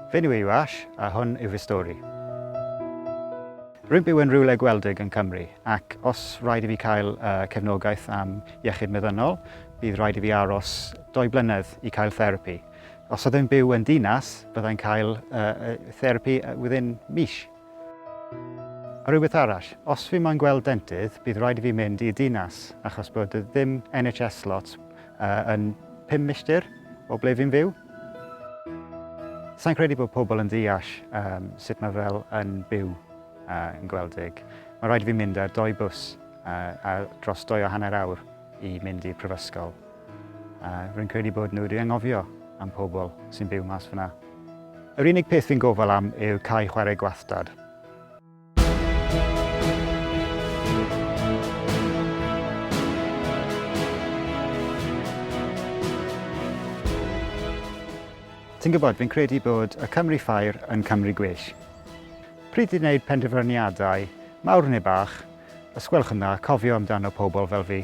Fy enw i yw Ash, a hwn yw fy stori. Rwy'n byw yn rhywle gweldig yn Cymru, ac os rhaid i fi cael uh, cefnogaeth am iechyd meddynol, bydd rhaid i fi aros doi blynedd i cael therapi. Os oedd yn byw yn dinas, byddai'n cael uh, therapi within mis. A rhywbeth arall, os fi moyn gweld dentydd, bydd rhaid i fi mynd i dinas, achos bod ddim NHS slots uh, yn 5 milltir o ble fi'n fyw. Sa'n credu bod pobl yn deall um, sut mae fel yn byw uh, yn Gweldig. Mae rhaid i fi mynd ar doi bws uh, a dros doi o hanner awr i mynd i'r prifysgol. Uh, rwy'n credu bod nhw wedi anghofio am pobl sy'n byw mas fyna. Yr unig peth fi'n gofal am yw cae chwarae gwastad. Ti'n gwybod, fi'n credu bod y Cymru Ffair yn Cymru gwell. Pryd i wneud penderfyniadau, mawr neu bach, os gwelwch yn dda, cofio amdano pobl fel fi.